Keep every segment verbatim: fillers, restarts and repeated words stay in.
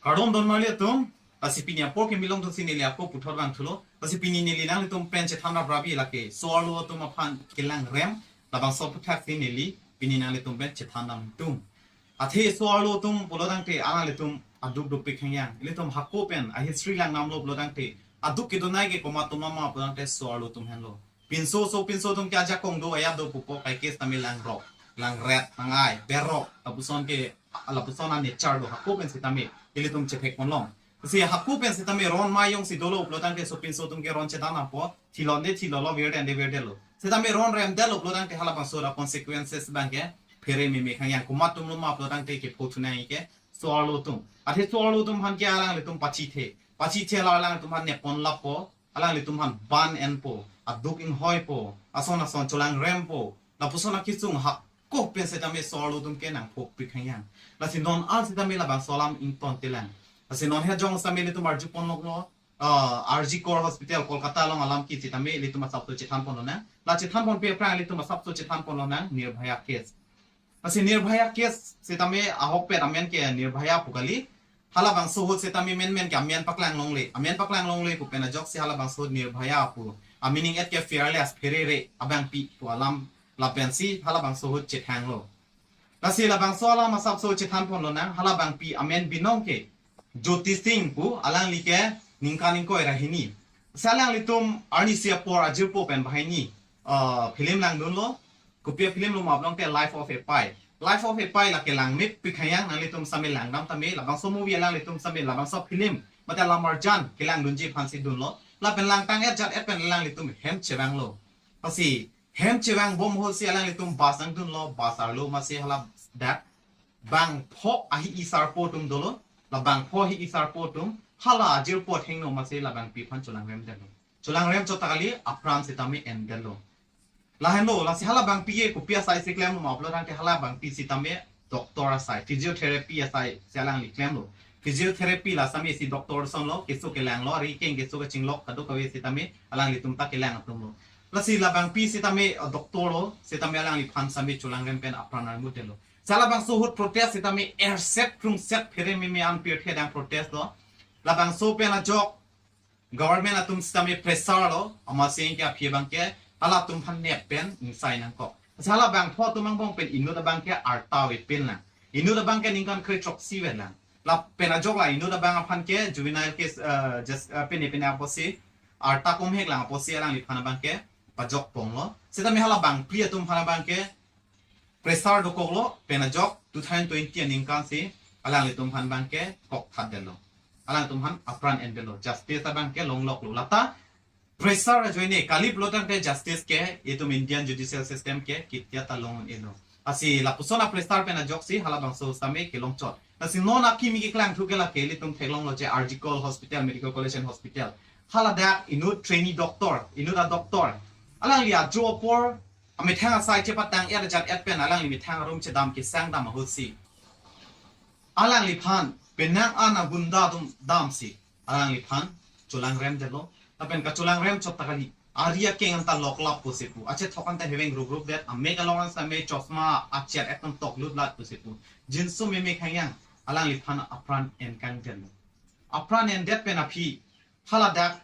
Kardom don marli atum, lasi pini apor kimi along atum si neli ako puthot vangthulo, lasi pini neli nanglitum pen chethan raprapi lake so-arlo atum aphan kelang rem, labangso aphuthak si neli pini nanglitum pen chethan damtum. Athe so-arlo atum pulo tangte alanglitum aduk dopik hangyang. Ilitum hako pen a history lang namlo pulo tangte, aduk kedonai ke komat atum ma pulo tangte so-arlo atum henlo. Pinso sopinso atum ke ajakong do, ajat do pupo, kaike sitame langrok, langret, langai, berok, lapuson ke, lapuson a nature do, hako pen sitame ilitum chethek ponlong. Si hako pen sitame ron ma jongsi dolo pulo tangte sopinso atum ke ron chedan apo, thilonde thilolo, virdende virdelo. Sitame ron remdetlo pulo tangte halabangso a consequences abang ke phere meme hangyang, komat atum lo ma pulo tangte kepho thunang ke so-arlo atum. Athe so-arlo atum aphan ke alanglitum pachithe, pachithe la alanglitum aphan nepon lapo, alanglitum aphan ban enpo, aduk inghoipo, ason ason cholang rempo, lapuson akisung hako pen sitame so-arlo atum ke nangphopik hangyang. Lasi non an sitame labangso alam ingtontelang. Lasi non he jong sitame ilitum arju ponloklo, ah, R G Kar Hospital Kolkata along alam ke sitame ilitum asapso chethan ponlonang. La chethan ponpe aphrang ilitum asapso chethan ponlonang Nirbhaya case. Lasi Nirbhaya case sitame ahokpet amen ke Nirbhaya pu kali. Halabangso ahut sitame menmen ke amen paklang longle. Amen paklang longle pu pen ajoksi halabangso ahut Nirbhaya pu a meaning et ke fearless, pherere abangpi pu alam lapensi halabangso ahut chethanglo. Lasi labangso alam asapso chethan ponlonang, halabangpi amen binong ke Jyoti Singh pu, alangli ke ningkan ingkoi ra hini. Si alanglitum arnisi apor ajirpo pen banghini, ah, film langdunlo. Kopi a film lo ma pulo tangte Life of a Pai. Life of a Pai la kelang mepik hangyang, nanglitum sitame langdam tame, labangso movie alanglitum sitame, labangso film, mate Lamarjan kelangdunji aphansi dunlo. Lapen langtang et jat et pen alanglitum hem chevanglo. Lasi hem chevangbom ahut si alanglitum bus nangdunlo, bus arlo masi haladak bangpho ahi-i sarpo atum dolo, la bangpho ahi-i sarpo atum hala ajirpo athengno masi labangpi aphan cholang remdetlo. Cholang rem chot ta kali, apran sitame endetlo. Lahenlo, lasi halabangpi ke kopi asai si klemlo ma pulo tangte halabangpi sitame doctor asai, physiotherapy asai si alangli klemlo. Physiotherapy la sitame isi doctor asonlo, keso kelanglo, ari keng keso kachinglok kadokave sitame alanglitum ta kelang atumlo. Lasi labangpi sitame, uh, doctor lo, sitame alangliphan sitame cholang rem pen apran armutdetlo. Si halabangso ahut protest sitame erset krungset phere meme an pirthe dang protest lo. Labangso pen ajok government atum sitame pressure lo, amatsi ke aphi abang ke halatum aphan nep pen ingsai nangkok. Si halabangpho atum angbong pen inut abang ke arta avepin lang. Inut abang ke ningkan kre throksi vet lang. Lapen ajok la inut abang aphan ke juvenile case, eh, just, eh, pine pine apotsi, arta komhek lang apotsi alangliphan abang ke pajok ponglo. Sitame halabangpi atum aphan abang ke pressure dokoklo, pen ajok two thousand twenty aningkan si alanglitum aphan abang ke kokthatdetlo. Alanglitum aphan apran endetlo. Justice abang ke longloklo. Lata pressure ajoine kali pulo tangte justice ke itum Indian judicial system ke ketia ta long un-elo. Lasi lapuson a pressure pen ajoksi halabangso sitame kelong chot. Lasi non akimi keklangthu ke lake ilitum theklonglo je R G Kar Hospital, Medical College and Hospital. Haladak inut trainee doctor, inut a doctor, alangli ajo apor amethang asai chepatang et jat et pen alangli methang arum chedam kesang dam ahutsi alangliphan penang an agunda atum damsi alangliphan cholang remdetlo. Lapen kacholang rem chot ta kali, ari akeng anta loklap pusi pu, achethok anta heveng ruk ruk det, amek along an sitame chosma achet ekdom toklut lat pusi pu, jinso meme hangyang, alangliphan apran enkangdetlo. Apran endet pen aphi haladak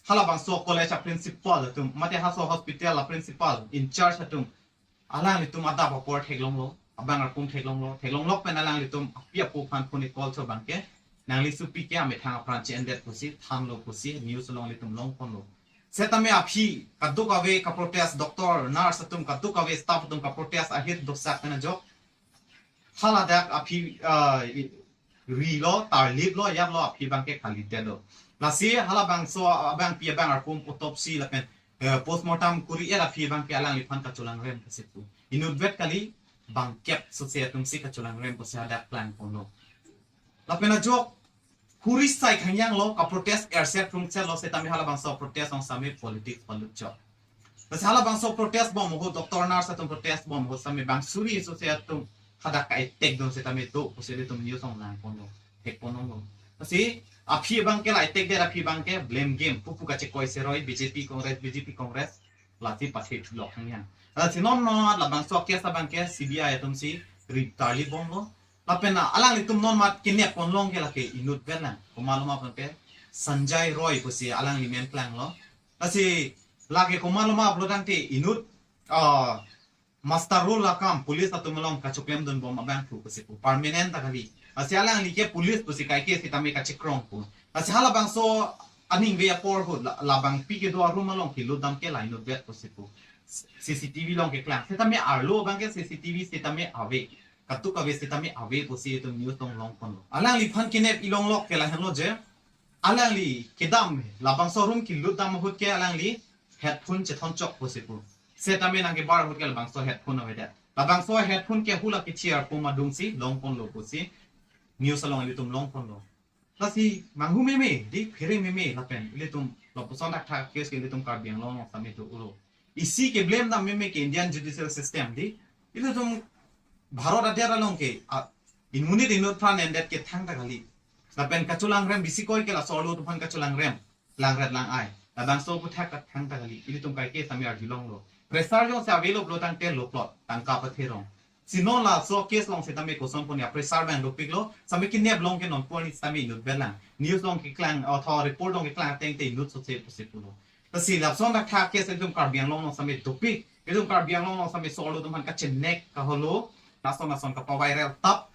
halabangso college a principal atum, mate halaso hospital a principal in charge atum, alanglitum adap apor theklonglo, abang arpum theklonglo, theklonglok pen alanglitum api apo aphan phone call cho abang ke, nangli supi ke amethang apran che-endet pusi thanlo pusi news along ilitum long ponlo. Setame aphi kadokave kaprotest, doctor, nurse atum kadokave staff atum kaprotest ahir dosak pen ajok haladak aphi, ah, i-, rilo, tarliplo, ajatlo, aphi abang ke kalidet do. Lasi halabangso abangpi abang arpum autopsy lapen, eh, postmortem kuri-et aphi abang ke alangliphan kacholang rem pusi pu. Inutvet kali bangkep sose atumsi kacholang rem pusi hadak klang ponlo. Lapen ajok huri sai khangyanglo, kaprotest erset krungsetlo, setame halabangso protest ong sitame politics palut chok. Lasi halabangso protest bom ahut, doctor nurse atum protest bom ahut sitame bang suri sose atum hadak ka-attack dun setame do pusi ilitum news ong lang ponlo, thek ponlonglo. Lasi aphi abang ke la-attack det aphi abang ke blame game, pupu kachekoi seroi, B J P Congress, B J P Congress, lasi pathe thulok khangyang. Lasi non non labangso case abang ke C B I atumsi ri tarlip bomlo. Lapen na alanglitum non mat kenep ponlong ke lake inut pen lang. Komat loma pen ke Sanjay Roy pusi alangli men klanglo. Lasi lake komat loma pulo tangte inut, ah, muster roll akam police atum along kachoklemdunbom abang thu pusi pu. Permanent ta kali. Lasi alangli ke police pusi kaike sitame kachekrong pu. Lasi halabangso aningve apor ahut la, labangpi kedo arum along kelutdam ke la inutvet pusi pu. C C T V along keklang. Sitame arlo abang ke C C T V sitame ave. Katuk ave sitame ave pusi itum news along longponlo. Alangliphan kenep ilonglok ke lahenlo je. Alangli kedam labangso room kelutdam ahut ke alangli headphone chethonchok pusi pu. Sitame nangkebar ahut ke labangso headphone avedet. Labangso headphone ke hula ke chair pu madungsi longponlo pusi news along ilitum longponlo. Lasi manghu meme, di phere meme lapen ilitum lapuson thakthak case ke ilitum Karbi Anglong along sitame do-olo. Isi keblemdam meme ke Indian judicial system di. Ilitum Bharat adet along ke, a, inmonit inut aphan endet ke thangta kali. Lapen kacholangrem bisi koi ke laso arlo atum aphan kacholangrem. Langret lang-ai. Labangso aphuthak ke thangta kali. Ilitum kaike sitame arjulonglo. Pressure jongsi avelo pulo tangte loklot. Tangka patherong. Si non laso case along sitame koson punya pressure abang dopiklo. Sitame kenep along ke non pu arni sitame inutvet lang. News along keklang, otho report along keklang ateng te inut sose pusi pulo. Lasi lapuson thakthak case itum Karbi Anglong along sitame dopik. Itum Karbi Anglong along sitame so arlo atum aphan kachenek kaholo. Lason lason kapaviral tap.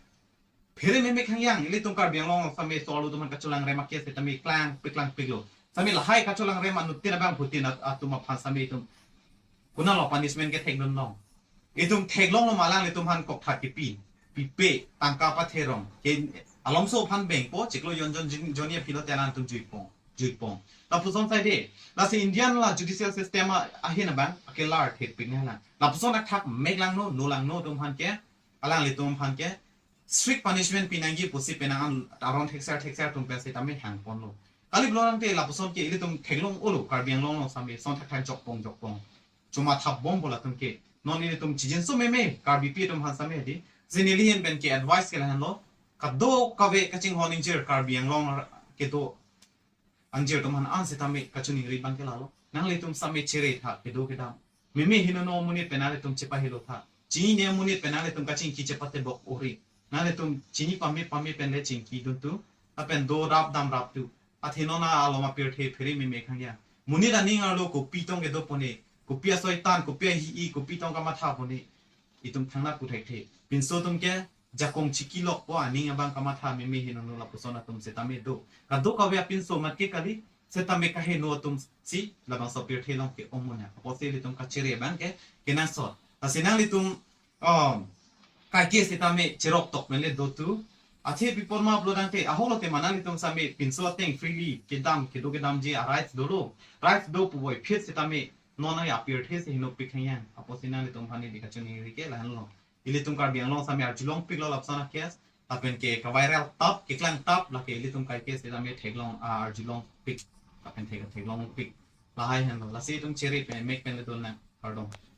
Phere meme khangyang, ilitum Karbi Anglong along sitame so arlo atum aphan kacholangrem a-case sitame klangpik klangpiklo. Sitame lahai kacholangrem anuttin abangphutin at-, atum aphan sitame itum konatlo punishment ke theklonglong. Itum theklonglo ma alanglitum aphan koktha kepi. Pipe, tangka patherong. Ke alomso aphan bengpo, chiklo jon jon jin, jon ye pilo te alangtum juipong. Juipong. Lapuson saide. Lasi Indian la judicial system a, ahin abang, akelar thekpik nanglang. Lapuson athak meklangno, nolangno atum aphan ke, alanglitum aphan ke strict punishment pinangji pusi penang an aron thekser thekser atum pen sitame hangponlo. Kali pulo tangte lapuson ke ilitum theklong-olo Karbi Anglong along sitame son thakthak jokpong jokpong. Chuma thapbompo latum ke. Non ilitum chijinso meme Karbipi atum aphan sitame di. Si neli ahin pen ke advice ke lahenlo. Kadokave kachinghon ingjir Karbi Anglong kedo angjir atum aphan an sitame kachiningri abang ke lalo. Nanglitum sitame chere tha kedo kedam. Meme henono amonit pen nanglitum chepahelo tha. Chinine amonit pen nanglitum kachingki chepatebok ori. Nanglitum chini pame pame pen le chingkidun thu. Lapen dorap damrap thu. Athe non alom apirthe phere meme khangyang. Monit aning arlo kopi tong kedo pone. Kopi asoitan, kopi ahi-i, kopi tong kamatha pone. Itum thangnat pu thekthe. Pinso atum ke jakong chikilokpo aning abang kamatha meme henono lapuson atum sitame do. Kadokave apinso mat ke kali sitame kaheno atum si labangso apirthe along ke-ong mona. Apotsi ilitum kachere abang ke kenangsot. Lasi nanglitum, um, kaike sitame cherok tok pen le do thu. Athe pi apot ma pulo tangte ahok lote ma nanglitum sitame pinso ateng freely kedam kedo kedamji a-rights dolo. Rights do puvoiphit sitame non ai apirthe si henopik khangyang. Apotsi nanglitum aphan neli kachiningri ke lahenlo. Ilitum Karbi Anglong sitame arjulongpiklo lapuson a-case. Lapen ke kaviral tap, keklang tap, lake ilitum kaike sitame theklong, ah, arjulongpik. Lapen thek, theklongpik. Lahai henlo. Lasi itum chere pen, mek pen le dol nang. Kardom.